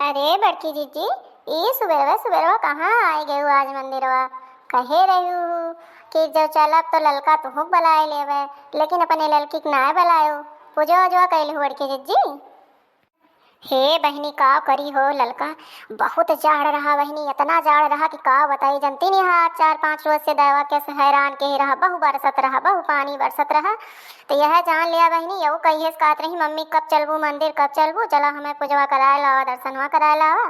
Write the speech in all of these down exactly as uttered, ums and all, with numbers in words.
अरे बड़की जिज्जी, ई सुबेरवा सुबेरवा कहाँ आइ गयू आज मंदिरवा? कहे रहू कि जब चलब तो ललका तुहूँ के बलाए लेवे, लेकिन अपने ललकी के नाय बलायो। पूजा उजवा कइ लेहू बड़की जिज्जी? हे बहिनी, का करी हो ललका, बहुत जाड़ रहा बहिनी, इतना जाड़ रहा कि का बताई। जनती नहीं हा, आज चार पाँच रोज से दवा के से हैरान के रहा, बहु बरसत रहा, बहु पानी बरसत रहा। तो यह जान लिया बहिनी, यहू कहिए से कहत रही, "मम्मी कब चलबू मंदिर, कब चलबू? चला हमें पूजवा कराए लावा, दर्शनवा कराए लावा।"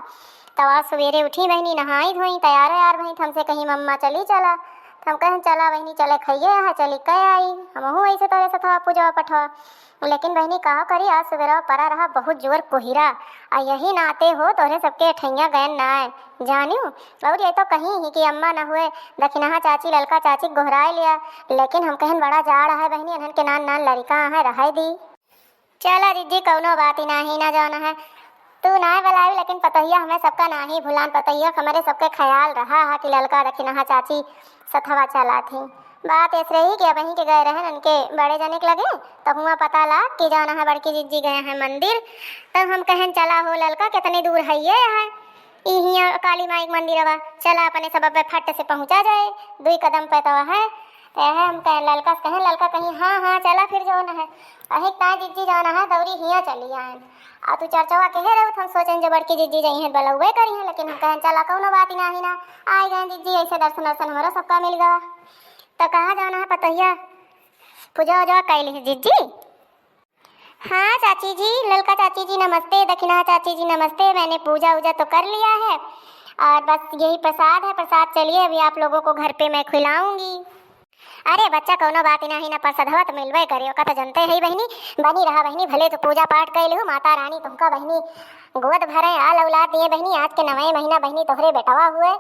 तब आज सुबेरे उठी बहिनी, नहाई धोई, तैयार वैयार भई, तो हमसे कही, "मम्मा चली चला।" तो हम कहें, "चला बहिनी, चले खइए है, चली कह आई, हमहू ऐसे तोरे सथवा पूजवा पठवा।" लेकिन बहिनी, का करी, आज सुबेरवा परा रहा बहुत जोर कोहिरा, आ यही नाते हो तोहरे सबके ठैया गयन नाय, जानियो। और ये तो कहीं ही कि अम्मा न हुए, दखिनहा चाची, ललका चाची के गोहराए लिया, लेकिन हम कहन बड़ा जाड़ है बहिनी, इन्हन के नान नान लड़िका है, रहे दी। चला जिज्जी, कौनो बात ही नाही ना, जौन है तू नाय बलायू, लेकिन पतोहिया हमें सबका नाही भुलान, पतोहिया के हमरे सबके ख्याल रहा है कि ललका दखिनहा चाची सथवा चला थी। बात ऐस रही कि अबहीं के गए रहन उनके बड़े जने के लगे, तो हुआ पता लाग कि जौन है बड़की जिज्जी गए हैं मंदिर। तब हम कहन, "चला हो ललका, कितने दूर है ये है, ई हियाँ काली माई के मंदिरवा, चला अपने सब अब फट से पहुँचा जाए, दुई कदम पे तो है।" तो यह हम कह, ललका से कहें, ललका कहीं, "हाँ हाँ चला फिर जौन है।" अही ता जिज्जी जौन है दौरी हियाँ चली आयन। आ तू चर्चवा कहे रहू, तो हम सोचन जो बड़की जिज्जी जइहें बलौवे करिहें, लेकिन हम कहन, "चला कौनो बात ही नाही ना, आइ गए जिज्जी, ऐसे दर्शन वर्शन हमरो सबका मिल गवा।" तो कहा जौन है पतोहिया, पूजा उजा कैली जिज्जी? हाँ चाची जी, ललका चाची जी नमस्ते, दखिनहा चाची जी नमस्ते, मैंने पूजा उजा तो कर लिया है और बस यही प्रसाद है, प्रसाद चलिए अभी आप लोगों को घर पे मैं खिलाऊंगी। अरे बच्चा, कौनो बात ही नाही ना, प्रसादवा तो मिलबे करे, ओका तो जनते है बहिनी। बनी रहा बहिनी, भले तू पूजा पाठ कैलू, माता रानी तुमका बहिनी गोद भरे, आल औलाद दिए बहिनी, आज के नवे महीना बहिनी तोहरे बेटवा हुए,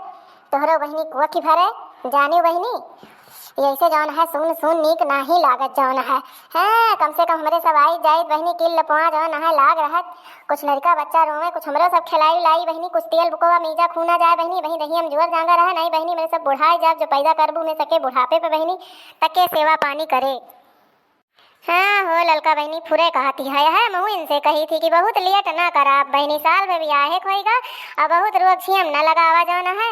तोहरो बहिनी कोखी भरे, जानियो बहिनी। ऐसे जौन है सुन सुन नीक नाही लागत जौन है। हाँ, कम से कम हमरे सब आई जाइत बहिनी, किल लपवा जौन है लाग रहत। कुछ लड़का बच्चा रोवे, कुछ हमरो सब खिलाई उलाई बहिनी, कुछ तेल बुकवा मीजा खूना जाए बहिनी, वहीं दहिया में जुअर जांगा रहे, नहीं बहिनी, मेरे सब बुढ़ाए जाब, जो पैदा करबू में सके बुढ़ापे पे बहिनी, तके सेवा पानी करे। हाँ हो ललका बहिनी, फुरे कहती है, है महू इनसे कही थी कि बहुत लेट ना करा बहिनी, साल भर बियाहे खोइगा, और बहुत रोग छियम न लगावा जौन है,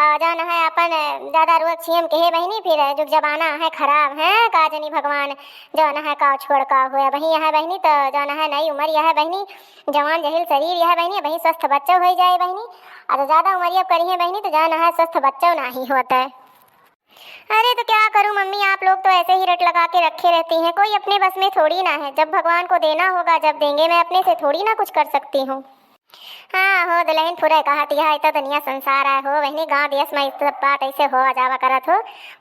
और जौन है अपन ज्यादा रोग छियम के हे बहिनी, फिर जुग जमाना है खराब है, का जनी भगवान जौन है का छोड़ का हुए। वही यह बहिनी तो जौन है नई उम्र यह बहिनी, जवान जहिल शरीर यह बहिनी, वही स्वस्थ बच्चो हो जाए बहिनी, और ज्यादा उम्र अब करी है बहिनी तो जौन है स्वस्थ बच्चो नाही होते। अरे तो क्या करूं मम्मी, आप लोग तो ऐसे ही रट लगा के रखे रहती हैं, कोई अपने बस में थोड़ी ना है, जब भगवान को देना होगा जब देंगे, मैं अपने से थोड़ी ना कुछ कर सकती हूँ। हाँ हो दुलहिन, फुरे कहत यह तो दुनिया संसार आए हो बहिनी, गाँव देश में इस सब बात ऐसे हो जावा करत हो,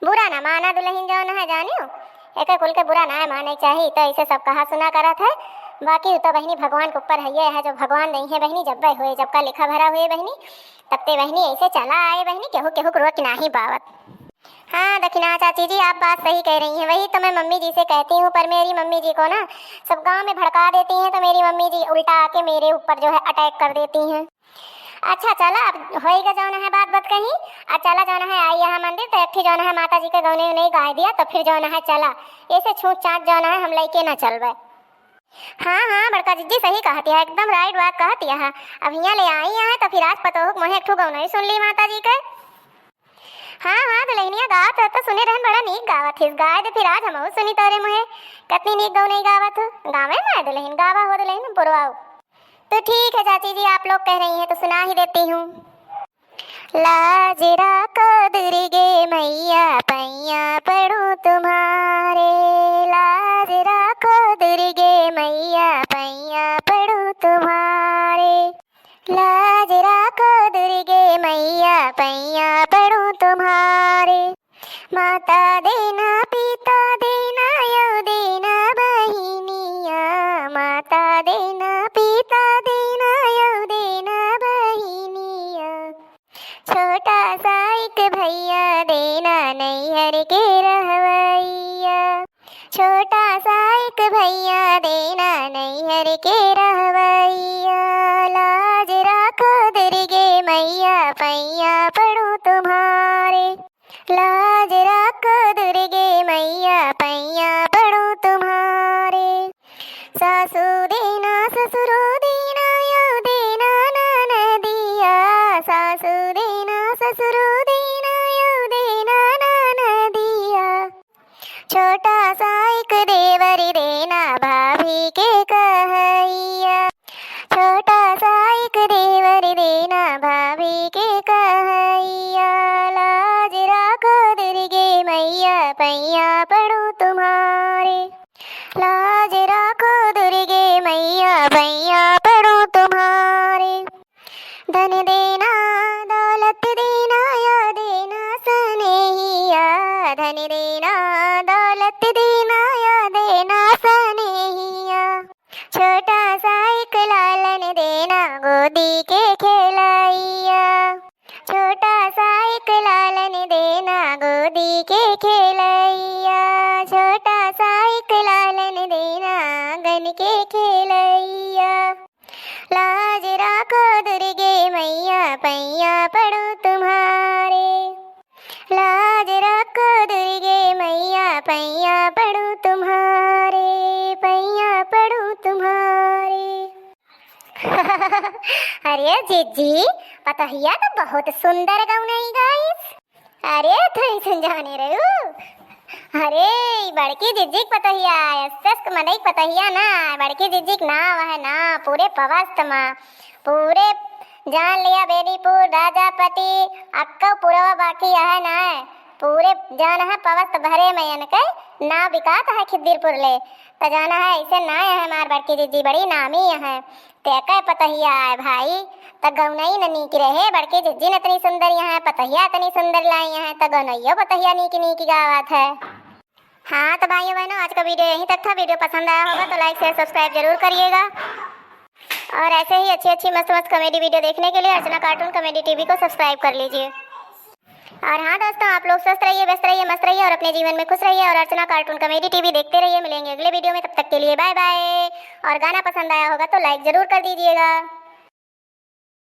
बुरा ना माना दुलहिन जौन है जानियो, एक कुल के बुरा ना माने चाही, तो ऐसे सब कहा सुना करत है। बाकी उ तो बहिनी भगवान के ऊपर है, ये है जो भगवान नहीं है बहिनी, जब हुए जब का लिखा भरा हुए बहिनी, तब ते बहिनी ऐसे चला आए बहिनी, केहू केहू के रोक नाही पावत। हाँ दखिनहा चाची जी, आप बात सही कह रही हैं, वही तो मैं मम्मी जी से कहती हूँ, पर मेरी मम्मी जी को ना सब गांव में भड़का देती हैं, तो मेरी मम्मी जी उल्टा आके मेरे ऊपर जो है अटैक कर देती हैं। अच्छा चला, अब होइगा जौन है बात बात कहीं, आ चला जौन है आई यहाँ मंदिर तो एक ठे जौन है माता जी के गौने उन्हें गाय दिया, तो फिर जौन है चला, ऐसे छूत चाँच जौन है हम लइके ना चलबे। हाँ हाँ बड़का जिज्जी सही कहती है, एकदम राइट बात कहती है। अब हियाँ ले आई है तो फिर आज पतोहू के मुँहे एक ठो गौनई सुन ली माता जी के। हाँ हाँ दुलहिनिया, गावत रह तो सुने रहन, बड़ा नीक गावत हिस, गाय दे फिर आज हमहू सुनी तोरे मुँहे, कतनी नीक गौनई गावत हो। गावे ना दुलहिन, गावा हो दुलहिन, पुरवाओ। तो ठीक है चाची जी, आप लोग कह रही हैं तो सुना ही देती हूँ। लाज राखो दुर्गे मैया, पैया पड़ूं तुम्हारे। लाज राखो दुर्गे मैया, पैया पड़ूं तुम्हारे। लाज राखो दुर्गे मैया, पैया पड़ूं तुम्हारे। माता देना, पिता देना, यौ देना बहिनिया। माता देना, पिता देना, यौ देना बहिनिया। छोटा सा एक भैया देना, नैहर के रहवैया। छोटा सा एक भैया देना, नैहर के रहवैया। लाज राखो दुर्गे मैया, पैया पड़ूं तुम्हारे। लाज राखो दुर्गे मैया, पैया पड़ूं तुम्हारे। सासू देना, ससुरो देना, यौ देना, ननद ससुरो देना यो देना ननदिया, छोटा सा एक देवर देना भाभी के कहैया, छोटा सा एक देवर देना भाभी के कहैया। लाज राखो दुर्गे मैया पैया पड़ूं तुम्हारे, लाज राखो दुर्गे मैया पैया पड़ूं तुम्हारे। धन देना दौलत देना या देना सनेहिया, धन देना दौलत देना या देना सनेहिया। छोटा सा एक लालन देना गोदी के खेलैया, छोटा सा एक लालन देना गोदी के खेलैया, छोटा सा एक लालन देना आंगन के खेलैया। लाज राखो दुर्गे मैया पैया पड़ूं तुम्हारे, लाज राखो दुर्गे मैया पैया पड़ूं तुम्हारे, पैया पड़ूं तुम्हारे। अरे जिज्जी, पतोहिया तो बहुत सुंदर गौनई गाइस। अरे, तू अइसन जाने रहू? अरे, ई बड़की जिज्जी के पतोहिया, एस एस के मनई के पतोहिया ना, बड़की जिज्जी के नाव है ना, पूरे पवस्त मा, पूरे जान लिया बेनीपुर, राजापति, अक्कौ पुरवा बाकी है ना, पूरे जान है पवस्त भरे मा इनके नाव बिकात है खिद्दीरपुर ले। त जाना है, अइसे ना है हमार बड़की जिज्जी, बड़ी नामी है। ते कै पतोहिया आए भाई, त गौनई न नीक रहे, बड़की जिज्जी न इतनी सुंदर यहाँ है, पतोहिया इतनी सुंदर लाई यहाँ है, त गौनइयो पतोहिया नीक नीक गावत है। हाँ, तो भाइयों बहनों, आज का वीडियो यहीं तक था। वीडियो पसंद आया होगा तो like, share, subscribe जरूर करिएगा। और ऐसे ही अच्छी अच्छी मस्त मस्त comedy video देखने के लिए अर्चना Cartoon Comedy T V को subscribe कर लीजिए। और हाँ दोस्तों, आप लोग स्वस्थ रहिए, व्यस्त रहिए, मस्त रहिए और अपने जीवन में खुश रहिए और अर्चना Cartoon Comedy T V देखते रहिए। मिलेंगे अगले वीडियो में, तब तक के लिए bye bye। और गाना पसंद आया होगा तो like जरूर कर दीजिएगा।